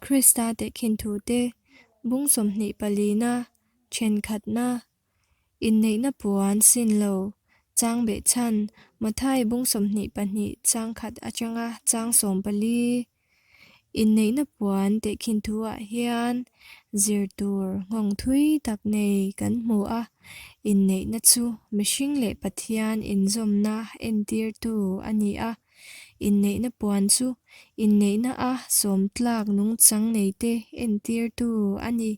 Krista tehkhin thute bung 24na thenkhatna inneihna puan sin lo chang behchhan Mathai bung 22 chang khat atanga chang 14. Inneihna puan tehkhin thuah hian zir tur nghawng thui tak nei kan hmu a, inneihna chu mihring leh Pathian inzawmna entirtu a ni a. Inneihna puan chu inneihna a sawmtlak nungchang neite entirtu a ni.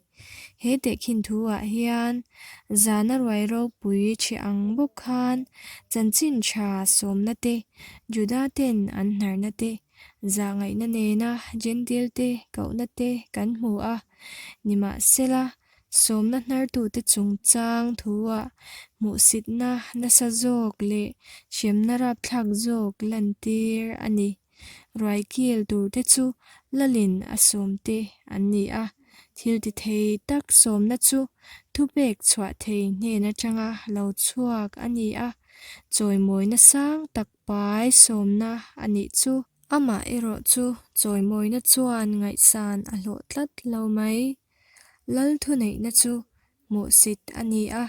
He tehkhin thuah hian zana ruai ropui ṭhi ang bawk khan chanchin ṭha sawmna te, Juda ten an hnarna te, zahngaihna nena Jentail te kohna te kan hmu a. Nimahsela, Sawmna hnartute chungchang thuah hmuhsitna nasa zawk leh hremna rapthlak zawk lantir a ni. Ruai kil turte chu lalin a sawmte an ni a, thil ti thei tak sawmna chu thupek chhuah thei hnen atanga lo chhuak a ni a, chawimawina sang tak pai sawmna a nih chu. Amah erawh chu chawimawina chuan ngaihsan a hlawh tlat lo mai. Lal thuneihna chu hmuhsit a ni a,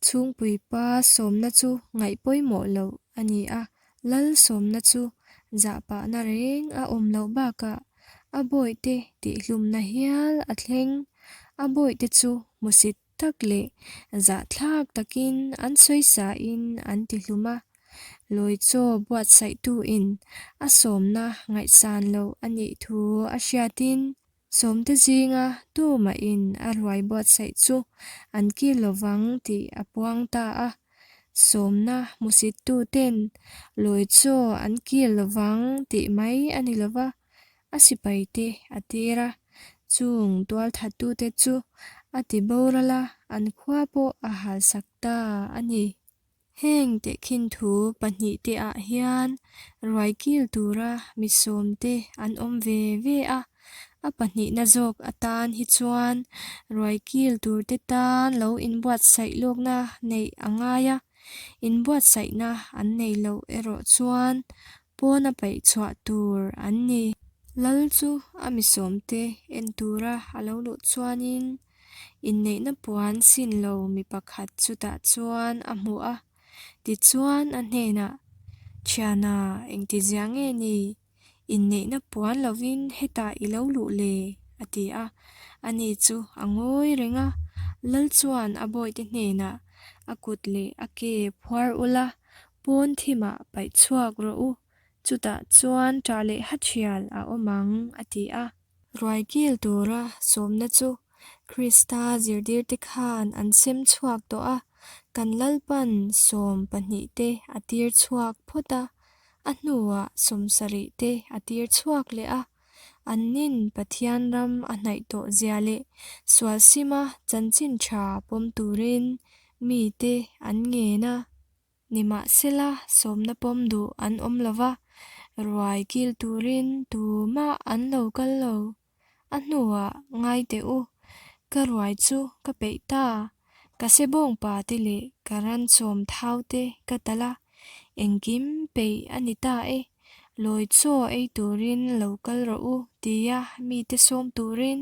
chhungpuipa sawmna chu ngaih pawimawh loh a ni a, lal sawmna chu zahpahna reng a awm loh bakah a bawihte tihhlumna hial a thleng. A bawihte chu hmusit tak leh zahthlak takin an sawisain an tihlum a, lawi chaw buatsaihtuin a sawmna ngaihsan loh a nih thu a hriatin Sawmte zinga tumahin a ruai buatsaih chu an kil lovang tih a puang ta a. Sawmna hmusittuten lawi chaw an kil lovang tih mai a ni lova, a sipaite a tir a. Chung tualthattute chu a ti boral a, an khua pawh a halsak ta a ni. Heng tehkhin thu pahnihte ah hian ruai kil tura mi sawmte an awm ve ve a, a pahnihna zawk atan hi chuan ruai kil turte tan lo inbuatsaih lawkna neih a ngai a, inbuatsaihna an nei loh erawh chuan pawna paih chhuah tur an ni. Lal chu a mi sawmte en tura a lo luh chuanin Inneihna puan sin lo mi pakhat chutah chuan a hmu a, tichuan a hnenah, Thiana, engtizia nge ni? Inneihna puan lovin hetah i lo luh le? a ti a. Ani chu a ngawi reng a, Lal chuan a bawihte hnenah, A kut leh a ke phuar ula, pawn thimah paih chhuak rawh u, chutah chuan ṭah leh hathial a awm ang, a ti a. Ruai kil tura sawmna chu Krista zirtirte khan an sem chhuak tawh a, kan Lalpan sawm pahnihte a tir chhuak phawt a, a hnuah sawmsarihte a tir chhuak leh a. Annin Pathian ram a hnaih tawh zia leh sual sima chanchin tha pawm turin mite an ngen a. Nimahsela, sawmna pawm duh an awm lo va, ruai kil turin tumah an lo kal lo. A hnuah, Ngai teh u, ka ruai chu ka peih ta, ka sebawngpa te leh ka ranchawm thau te ka talh a, engkim peih a ni ta e, lawi chaw ei turin lo kal rawh u tia mite sawm turin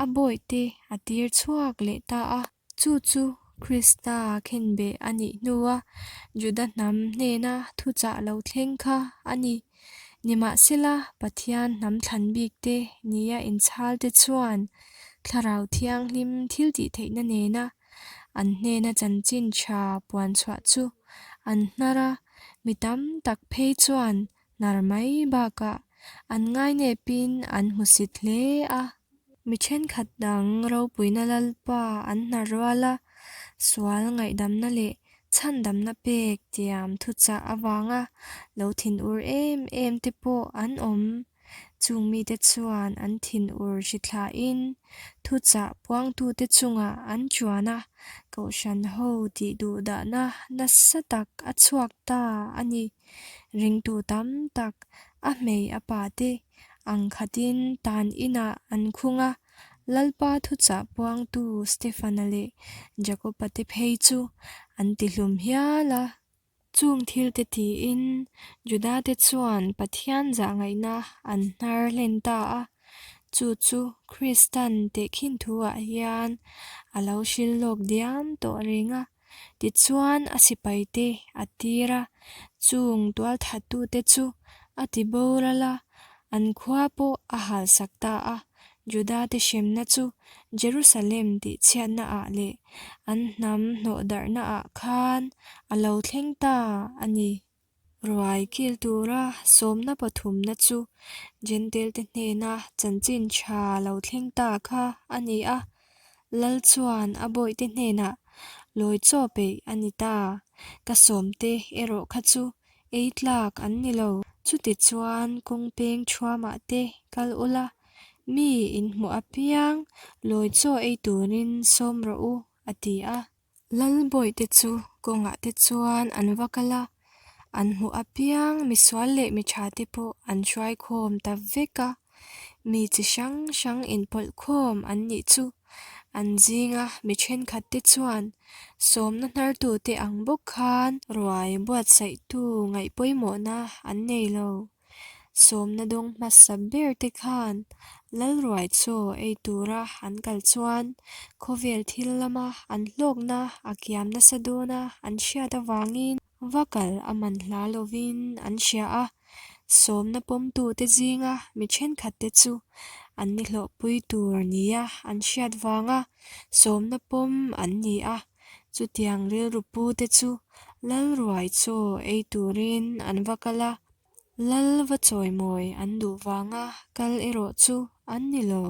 a bawihte a tir chhuak leh ta a. Chu chu Krista khenbeh a nih hnua Juda hnam hnena thuchah lo thleng kha a ni. Nimahsela, Pathian hnam thlan bikte nia inchhalte chuan Thlarau Thianghlim thiltihtheihna nena an hnena chanchin tha puan chhuah chu an hnar a, mi tam tak phei chuan hnar mai bakah an ngainepin an hmusit hle a. Mi thenkhat dang ropuina Lalpa an hnar rual a, sual ngaihdamna leh chhandamna pek tiam thuchah avanga lo thinur em em te pawh an awm. Chung mite chuan an thinur hrithlain thuchah puangtute chungah an chuan a, kohhran ho tih duhdahna nasa tak a chhuak ta a ni. Ringtu tam tak a hmei a pa te ang khatin tan inah an khung a, Lalpa thuchah puangtu Stefana leh Jakoba te phei chu an tihlum hial a. Chung thilte tiin Judate chuan Pathian zahngaihna an hnar hlen ta a. Chu chu Kristan tehkhin thuah hian a lo hril lawk diam tawh reng a. Tichuan a sipaite a tir a, chung tualthattute chu a ti boral a, an khua pawh a halsak ta a. Judate hremna chu Jerusalem tihchhiatnaah leh an hnam hnawhdarhnaah khan a lo thleng ta a ni. Ruai kil tura sawmna pathumna chu Jentail-te hnena chanchin tha lo thleng ta kha a ni a. Lal chuan a bawihte hnenah, Lawi chaw peih a ni ta, ka sawmte erawh kha chu ei tlak an ni lo. Chutichuan kawng peng thuamah te kal ula, mi inhmuh apiang lawi chaw ei turin sawm rawh u, a ti a. Lalbawihte chu kawngah te chuan an va kal a, an hmuh apiang misual leh mi tha te pawh an hruai khawm ta vek a, mi chi hrang hrang inpawlh khawm an nih chu. An zinga mi thenkhat te chuan sawmna hnartute ang bawk khan ruai buatsaihtu ngaih pawimawhna an nei lo. Sawmna dawng hmasa ber te khan Lalruai chaw ei tura an kal chuan khawvel thil lama an hlawkna a kiam nasa dawna an hriat avangin va kal a man hla lovin an hria a. Sawmna pawmtute zinga mi thenkhatte chu an ni hlawhpui tur nia an hriat vanga sawmna pawm an ni a. Chutiang rilru pute chu Lalruai chaw ei turin an va kal a, Lal va chawimawi an duh vanga kal erawh chu an ni lo.